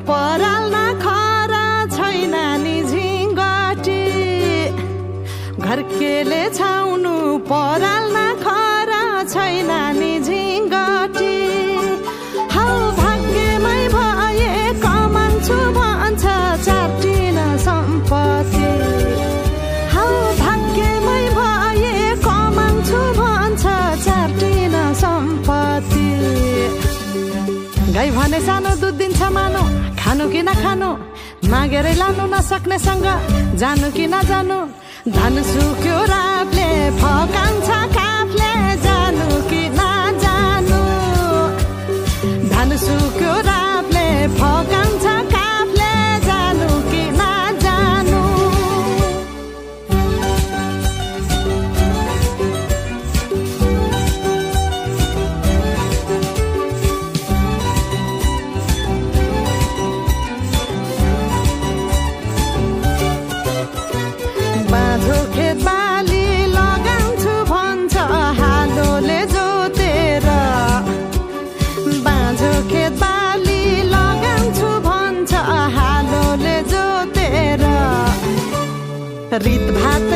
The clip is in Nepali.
पराल नखरा छैन नि झिङ्गटी घरकेले छाउनु पराल नखरा छैन नि झिङ्गटी हौ भाग्यमै भए कमान्छु भन्छ चाटिन सम्पत्ति हौ भाग्यमै भए कमान्छु भन्छ चाटिन सम्पत्ति गाई भने सानो दुध दिन्छ मानो खानु कि नखानु मागेरै लानु नसक्नेसँग जानु कि नजानु धन सुक्यो रापले फकान्छ काफले जानु कि नजानु धन सुक्यो रापले फकान्छ काफले जानु कि नजानु बाँझो खेत बाली लगाउँछु भन्छ हालोले जोतेर बाँझो खेत बाली लगाउँछु भन्छ हालोले जोतेर रित भात